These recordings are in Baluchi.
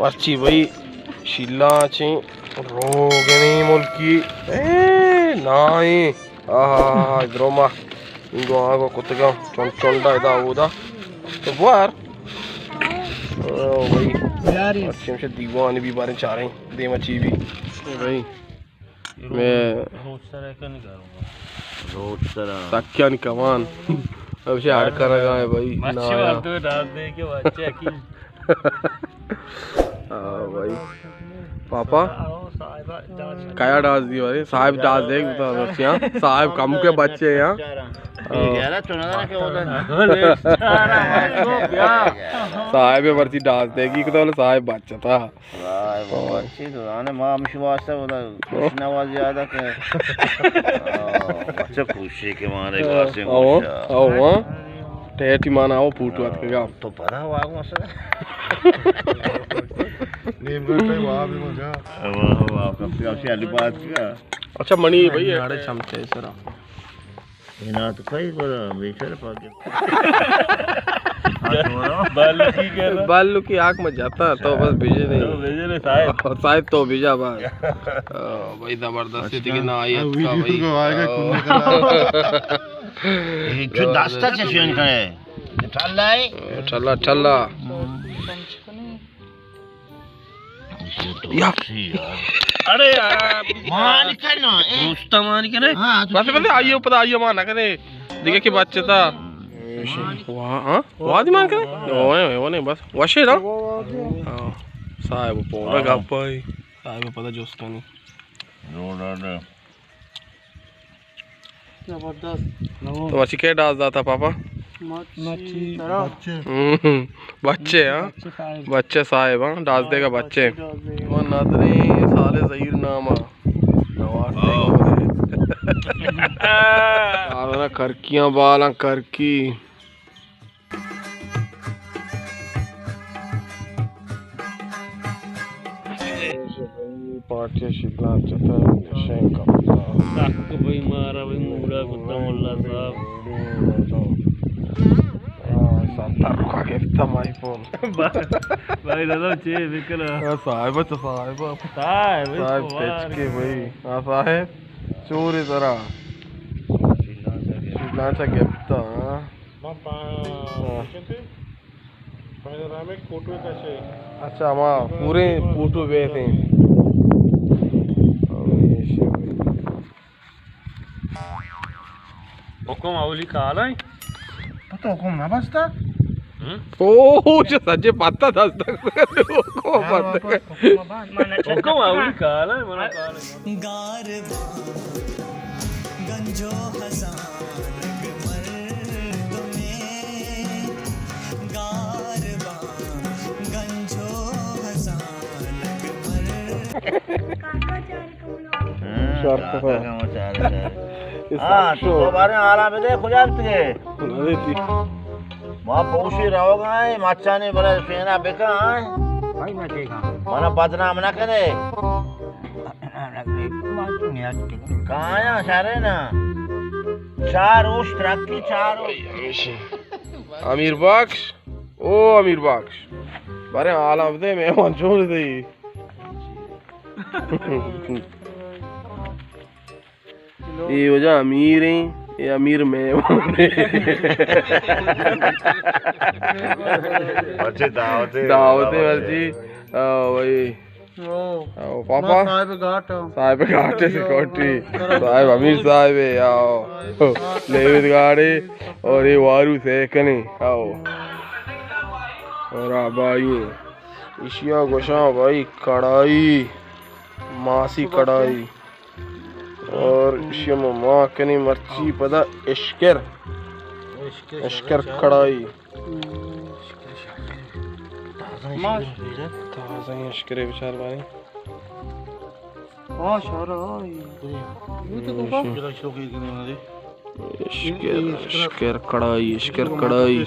مرچی بھئی شیلاں چیں روگنی ملکی، اے نائیں۔ آہا، درو ما انگو آنگو کتگاں، چنڈ چنڈا ادا اودا۔ تو بوار۔ او بھئی۔ مرچی ہمشہ دیوان بی باریں چاریں، دیما چی بی۔ بھئی۔ میں روچ سرا کن کروں گا۔ روچ سرا۔ سکیانی کمان۔ ہمشہ ہڑ کنگا ہے بھئی۔ مچھی نایا۔ مردو ڈال دے کے بچے کی۔ ہاں بھائی۔ پاپا؟ کیا ڈاز دی بھائی؟ صاحب ڈاز دے گا بتا بچے ہاں۔ صاحب کم کے بچے ہیں ہاں۔ ٹھیک ہے، چنا کہ ہوتا ہے۔ صاحب مرچی ڈاز دے گی، کہ تو صاحب بچتا۔ واہ، واہ، اچھی تو آنے، ما ہمشی واسطہ بولا، خوش نوا زیادہ کہ۔ آہ، اچھا، خوشی کے مانے واسطے او، خوش۔ او، ہاں۔ ٹیٹی مانا او پوٹو اتکگا۔ تو پتا ہوا کو مسئلہ۔ نیم گھنٹے وہاں بھی مزہ۔ واہ، واہ، کم سے کم سے علی بات کا۔ اچھا، منی بھائی، اڑے چمچے سرا۔ اینا تو کئی گورا بیچارہ پاگل۔ بالو کی کہہ رہا؟ بالو کی آنکھ میں جاتا تو بس بجے نہیں۔ تو بجے نہیں صاحب۔ صاحب تو بجا بس۔ او بھائی زبردست تھی کہ نہ آئی اتکا بھائی۔ ویڈیو کو آئے گا، کن کرا۔ یہ جو دستا چشین کرے۔ ٹھلا ہے۔ ٹھلا، ٹھلا۔ یا۔ ارے یار۔ مان کنا، اے۔ دوستا مان کنا۔ ہاں، تو بس، بس، آئیے اوپر، آئیے مان نہ کرے۔ دیکھے کہ بچتا۔ واہ، ہاں؟ واہ دی مان کنا؟ اوہ، اوہ، نہیں، بس۔ وشے نا؟ ہاں۔ صاحب پورا گپا ہے۔ صاحب پتا جوست کنی۔ زبردست۔ تو مرچی کے ڈاز داتا پاپا؟ مرچی ترا۔ ہم، بچے ہاں؟ بچے صاحب۔ بچے صاحب ہاں، ڈاز دے گا بچے۔ بچے ڈاز دے گا۔ وہ ندریں سال زہیر نام آ۔ نوار دے گا۔ کارونا کرکیاں بالاں کرکی۔ پارٹی شیدلان چتر نشین کپتا۔ سک بھئی مارا بھئی موڈا کتا ملا صاحب۔ ہاں، ستر روپے گپتا مائی پون۔ بھائی دادا چے بکلا؟ صاحب تو صاحب۔ صاحب، صاحب پچ کے بھئی۔ ہاں صاحب، چوری طرح۔ شیدلان چا گپتا، ہاں۔ ما پا-، ہاں۔ پینورامک فوٹو کشے۔ اچھا، ہما پورے فوٹو بیت ہیں۔ حکم اولی کال ہے۔ پتہ حکم نہ بستا؟ ہم؟ او، چہ سجے پتہ دست۔ حکم پتہ۔ حکم اولی کال ہے، منا کال ہے۔ گار باں گنج و ہزانگ مردمے، گار باں گنج و ہزانگ مردمے۔ شرط ہے۔ ہاں، تو بارے حالا بدے، کجا بیتگے؟ ما پوشی روگا ہیں، مچانی بلے پینا بکا ہیں۔ بھائی، میں ٹھیک ہاں۔ منا بدنام نہ کرے۔ کایا شرے نا۔ چار روش ترقی، چار روش۔ امیر بخش، او امیر بخش، بارے حالا بدے، مہمان چون دے۔ اے وجہ امیر ہیں، اے امیر مہمان ہیں۔ مرچی دعوت ہے۔ دعوت ہے مرچی۔ آؤ بھائی۔ او۔ آؤ پاپا۔ صاحب گھاٹ۔ صاحب گھاٹ ہے سیکورٹی۔ صاحب امیر صاحب ہے، آؤ۔ لیوت گاڑی اور یہ وارو سیکنی، آؤ۔ اور آ بھائی۔ اشیا گوشاں بھائی کڑائی، ماسی کڑائی۔ اور اشی ما، ما کنی مرچی پدا اشکر۔ اشکر کڑائی۔ تازہ اشکر بچار بھائی۔ اشکر، اشکر کڑائی، اشکر کڑائی۔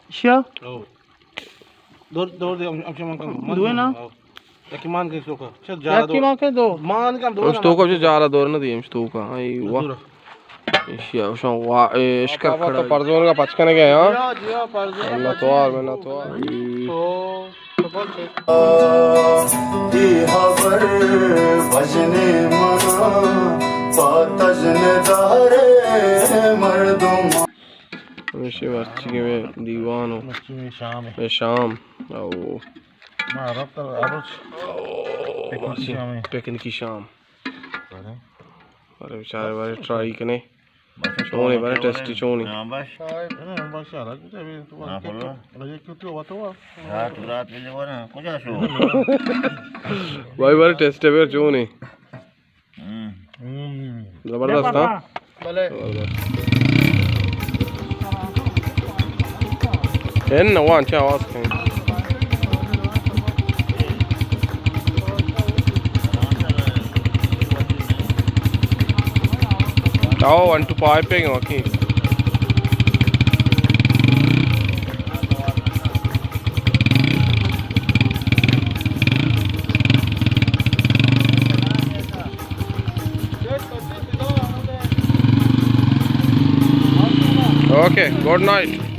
اشیا؟ دور، دور دے، ہم، ہم، ہم، ہم، دوئے نا؟ یکی مان کے سوکا۔ شاید جالا یکی دور۔ مان کے دو۔ مان کا دور اس تو کو جالا دور نہ دی، ہم تو کا۔ ائی واہ۔ دور۔ ایشی ءَ گوشاں وا-، اے، اشکر کھڑا۔ تو پرزون کا پچ کنگ ءَ ئے، ہاں؟ جی ہاں، جی ہاں، پرزون۔ منت وار، منت وار۔ تو، تو بول چے؟ اے ہبر بژن ءَ منا، پہ تژن دار ءَ مردم۔ ہمیشی مرچی کہ مئے دیوان ءُ مرچی مئے شام ءَ۔ مئے شام۔ او۔ ما رفت عروس۔ او، پکنکی شام ءَ۔ پکنکی شام۔ بلے۔ بلے بچارے، بارے ٹرائی کنے۔ چونے بارے ٹیسٹی چونے؟ ہاں، بس۔ ہاں، بس یار، کجا بھی تو ہاں، بولو۔ کجا تو؟ ہاں، تو رات میں جو نا، کجا شو؟ بھائی، بارے ٹیسٹ ہے چونے؟ ہم۔ ہم۔ زبردست، ہاں؟ بلے۔ زبردست۔ اے نوان چہ آواز کن۔ آؤ، ون ٹو فائیو پہ گئے، اوکے۔ Okay, good night.